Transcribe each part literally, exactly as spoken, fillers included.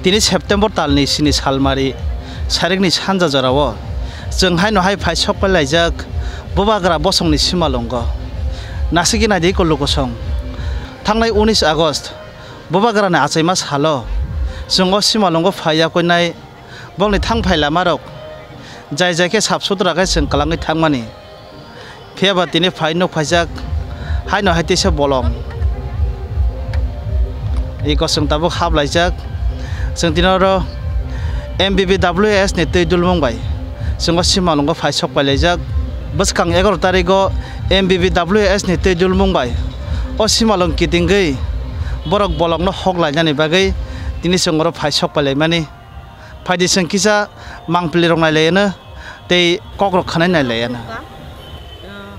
Tini September talni sini salmari sarikni sanja jorao chwng haino hai phai sokpai laijak Bubagra bosongni simalwngo. Nasigwi naidi ko lukosong. Thangnai unis August Bubagrani achaima salo chwng o simalwngo phai yakoinai bokni thang phai lamarok jai jai khe sap sutra khe chwng kwlangwi thangmani. Phiya ba tini phai nuk phaijak, haino hai teisa bolong. I kosong tabuk hap laijak. Chwng tini oro M B B W S ni twi dulmung bai chwng o simalwngo phai sok pai laijak. Bwskang egaroh tarigo M B B W S ni twi dulmung bai o simalwng kitingwi borok bolongno hok lainani bagwi tini chwng oro phai sok pai laimani. Phaidi chwng kisa mangpili rok nai laiyano tei kok rok khanai nai laiyano. Ka, uh,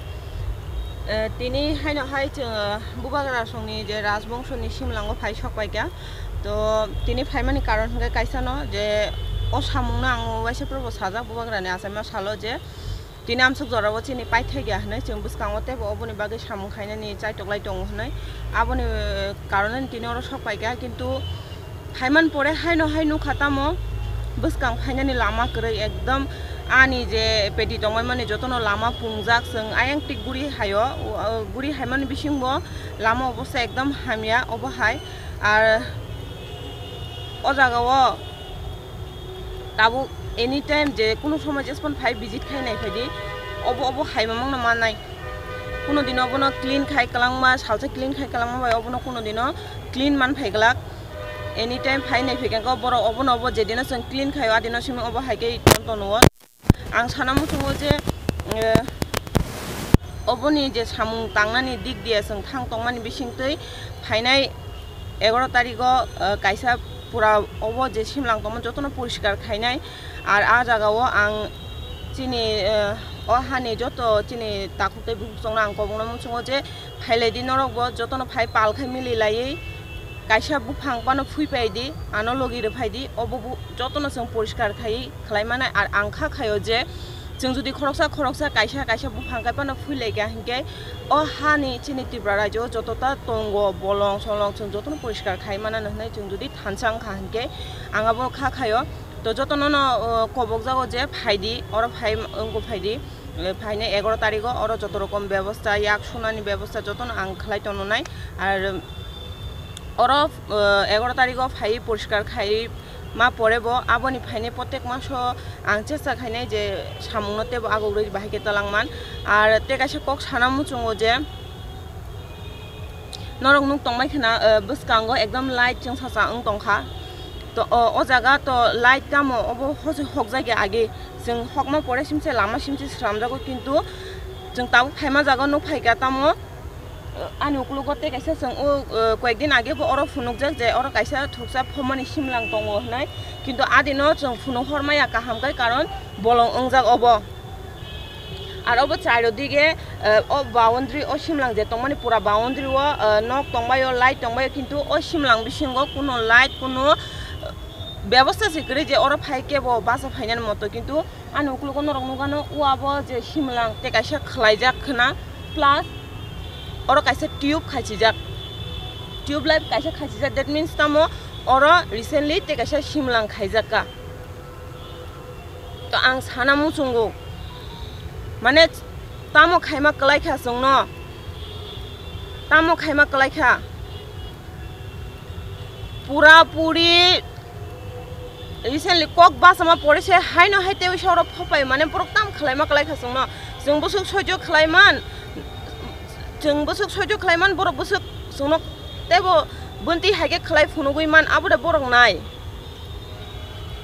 uh, tini haino hai chwng, uh, Bubagra songni je Rajbongshoni simlango phai sok pai kha. To tini phaimani karon hwnkhe kaisano je o samungno ang waisa probo sajak Bubagrani achaima salo je tini amsuk jorao chini paithakya hwnwi chwng bwskango teibo oboni bagwi samung khainani chaitok lai tongo hwnwi. Aboni, eh, karonani tini oro sok paikha, kintu phaiman pore haino hai nukha tamo bwskang phainani lama kwrwi ekdom ani je pedi tongmani jotono lama pungjak, chwng ayang tik guri haio, o, o, guri haimani bisingbo lama obosta ekdom hamya obo hai. Ar o jagao tabuk anytime je kunu somoi jespan phai visit khai nai phaidi, obo, obo hai mamang no mannai. Kuno dino obono clean khai kwlangma, salsa clean khai kwlangma bai obono kuno dino clean man phai glak. Anytime phai nai phai khe borok obono obo jedino chwng clean khaio adino simi obo hai khe ton tono. Ang sana muchungo je, eh, oboni je samung tangnani dik diya chwng thang tongmani bisingtwi phainai egaroh tarigo, eh, kaisa pura obo je simlang tongma jotono poriskar khainai. Ar ah jagao ang chini, eh, o hani joto chini takhuk tei bukhuk chongno ang kobongno muchungo je phailaidi norokbo jotono phai pal khai mili laiwi kaisa buphang phano phui paidi, ano logi rw phaidi, obo bu-, jotono chwng poriskar khai khlai mannai. Ar ang kha khaio je chwng jodi khoroksa khoroksa kaisa kaisa buphang khai phano phui lai kha hinkhe o hani chini Tripura rajyo o jotota tongo bolong solong chwng jotono poriskar khai mannai hwnwi chwng jodi thansa wng kha hinkhe ang abo kha khaio. To jotono no, o, kobok jago je phaidi, oro phai wngkha phaidi. Eh, phainai egaroh tarigo oro joto rokom bebosta, yak sunani bebosta jotono ang khlai tongnai. Ar oro, eh, egaroh tarigo phai poriskar khai ma pore bo aboni phainai protek maso ang chesta khainai je samungno teibo agogrwi bahai khe talangman. Ar tei kaisa kok sana muchungo je norok nuk tongbai khna, eh, bwskango ekdom light chwngsacha wng tongkha. To, o, o jaga to light tamo obo hose hokjagya age. Chwng hokma pore simse lama simse sramjago, kintu chwng tabuk phaima jaga nuk phaikha tamo, eh, ani ukologo tei kaisa chwng o, eh, koyekdin age bo oro phunukjak je oro kaisa thuksa phomani simlang tongo hwnwi, kintu adino chwng phunuk hormaya kaham khe karon bolong wngjak obo. Ar obo chairo dige, eh, o boundary o simlang je tongmani pura boundary o, eh, nok tongbaio, light tongbaio, kintu o simlang bisingo kuno light, kuno, eh, bebosta se kwrwi je oro phai kebo bacha phainani moto, kintu ani ukologo norok nukgano o abo je simlang tei kaisa khwlaijak khna, plus oro kaisa tube khachijak, tube light kaisa khachijak, that means tamo oro recently tei kaisa simlang khaijak kha. To ang sana muchungo, mane tamo khaima kwlai kha chwngno, tamo khaima kwlai kha, pura puri recently kok bachama pore se haino hai tei oro phopai mane borok tam khwlaima kwlai kha chwngno, chwng bwswk soijo khwlaiman, chwng bwswk soijo khwlaiman borok bwswk chwngno teibo bwntwi hai khe khwlai phunugwi man abo de borok nai.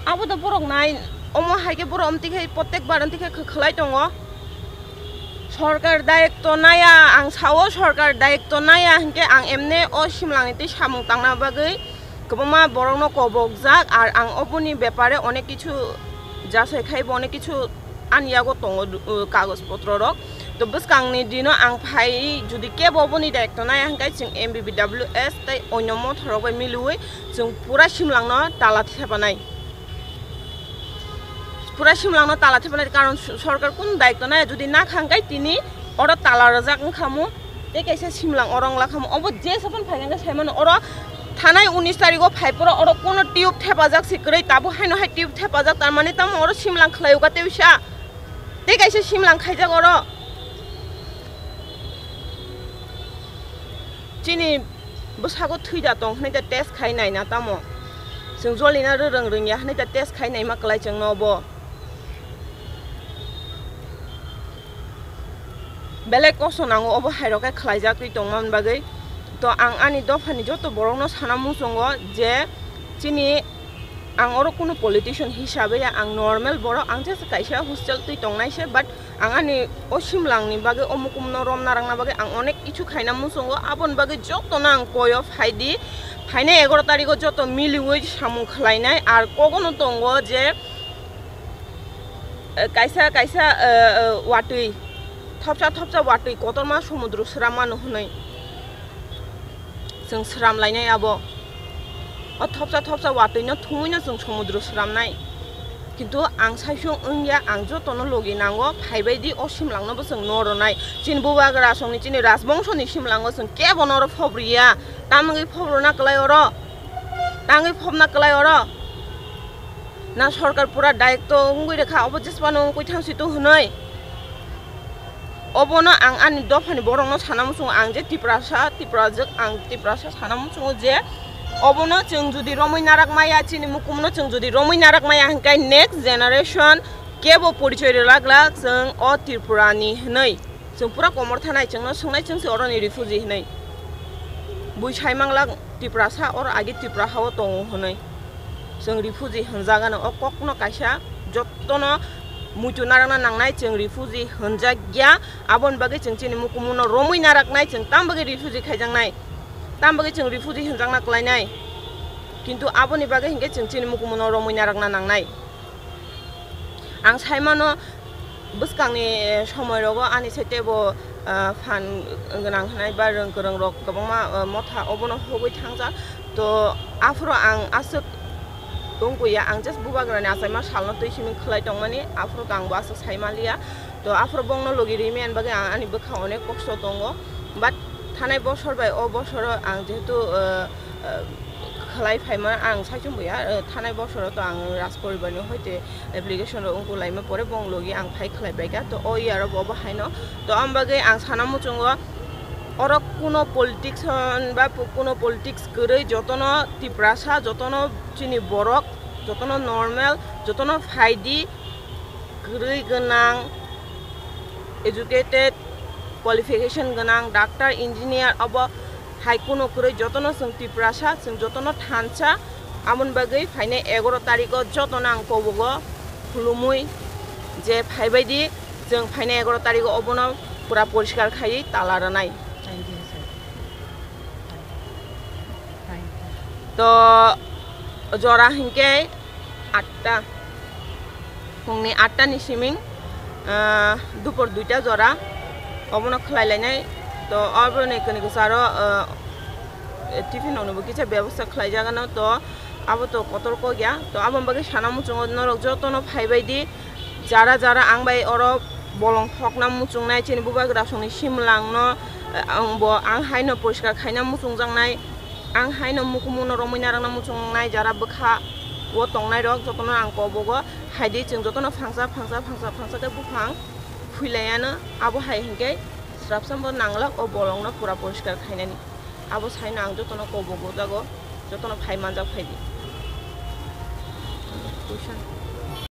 Abo da borok nai, omo hai khe borok amtwi khe protek bar amtwi khe khwlai tongo. Sorkar dayikto naya, ang sao sorkar dayikto naya hinkhe ang emne o simlangni twi samung tangna bagwi kwbangma borokno kobokjak, ar ang oboni bepare onek kichu jasai khai bo onek kichu ani yago tongo, uh, kagoj potro rok. To bwskangni dino ang phai, jodi kebo boni daikto nai hwnkhe chwng M B B W S tei onyo mothor rok bai milwi chwng pura simlangno tala thepanai. Pura simlangno tala thepanai karon sorkar kun daikto nai, jodi na khangkai tini oro tala rwjak wngkhamu, tei kaisa simlang oro wngla khamu. Obo je sapan phai hwnkhe saimano oro Thanai unis tarigo phai poro oro kono tube thepajak se kwrwi, tabuk haino hai tube thepajak, tar mane tamo oro simlang khlai uga tei uisa. Tei kaisa simlang khaijak oro. Chini bwsago thwi da tong hwnwi ta test khai nai na tamo. Chwng joli na rwrwng rwngya hwnwi ta test khai naima kwlai chwngno obo. Belai kosto nango obo hairok khe khlaijagwi tongmani bagwi. To ang ani dophani joto borokno sana muchungo je chini ang oro kuno politician hisabe ya, ang normal borok, ang just kaisa hostel twi tongnai se, but ang ani o simlangni bagwi, o mukumno romna rangna bagwi ang onek kichu khaina muchungo, aboni bagwi jotono ang koyo phaidi, phainai egaroh tarigo joto miliwi samung khlainai, ar kogono tongo je eh, kaisa kaisa, eh, eh, watwi, thopsa thopsa watwi kotorma somudro swrammano hwnwi chwng swram lainai abo. O thopsa thopsa watwino thumwino chwng somudro swramnai. Kintu ang saisung wngya, ang jotono logi nango, phaibaidi o simlangnobo chwng no rwnai. Chini bubagra songni, chini rajbongsoni simlango chwng kebono oro phob rwya. Tamwngwi phob rwna kwlai oro? Tangwi phobna kwlai oro? Na sorkar pura daikto wngwi rwkha, obo jesphano wngwi thangsi to hwnwi. Obono ang ani dophani borokno sana muchungo, ang je Tiprasa, Tiprajwk, ang Tiprasa sana muchungo je obono chwng jodi romwi narak maya, chini mukumno chwng jodi romwi narak maya hwnkhe next generation kebo porichoi rwlak glak chwng o Tripurani hwnwi. Chwng pura komor thanai, chwngno swngnai chwngse oroni refugee hwnwi. Bui sai manglak Tiprasa, oro age Tipra hao tongo hwnwi. Chwng refugee hwnjagano, o kokno kaisa jottono muitu narakna nangnai, chwng refugee hwnjakya. Aboni bagwi chwng chini mukumuno romwi naraknai, chwng tam bagwi refugee khaijaknai, tam bagwi chwng refugee hwnjakna kwlainai. Kintu aboni bagwi hinkhe chwng chini mukumuno romwi narakna nangnai. Ang saimano, bwskangni somoirogo ani side bo, ah, phan gwnang hwnai ba rwng kwrwng rok kwbangma, ah, motha obono hogwi thangjak. To aphuru ang aswk wngkuya, ang just bubagrani achaima salno twi siming khlai tongmani, aphuru to ang bo aswk saimaliya. To aphuru bongno logi rimi ani bagwi ang ani bwkha onek kosto tongo. But thanai bosor bai o bosoro ang jehetu, ah, ah, khlai phaima ang saichung buya, ah, thanai bosoro to ang Raj Poribarni hoite application rok wngkuk laima pore bong logi ang phai khlai paikha. To o year o bo obo haino. To ang bagwi ang sana muchungo oro kuno politics hwn ba pu-, kuno politics kwrwi jotono Tiprasa, jotono chini borok, jotono normal, jotono phaidi kwrwi gwnang, educated, qualification gwnang, doctor, engineer, obo hai kuno kwrwi jotono chwng Tiprasa, chwng jotono thansa, amoni bagwi phainai egaroh tarigo jotono ang kobogo khulumwi je phaibaidi chwng phainai egaroh tarigo obono pura poriskar khaiwi tala rwnai. Thank you, sir. Thank you. To jora hinkhe atta. Phungni atta ni siming, ah, dupor duita jora obono khlai lainai. To obo ni kani kwcharo, ah, tiffin rokni bo kisa bebosta khlai jagano. To abo to kotor kok ya. To aboni bagwi sana muchungo norok jotono phaibai di. Jara jara ang bai oro bolong hokna muchungnai, chini bubagra songni simlangno, eh, ang bo ang haino poriskar khaina muchungjaknai. Ang haino mukumuno romwi narakna muchungnai, jara bwkha o tongnai rok jotono ang kobogo hai di, chwng jotono phangsa phangsa phangsa phangsa khe buphang phuilaiano, abo hai hinkhe srapsa bo nanglak o bolongno pura poriskar khainani. Abo saino ang jotono kobogo jago, jotono phai manjak phai di. Kuisa.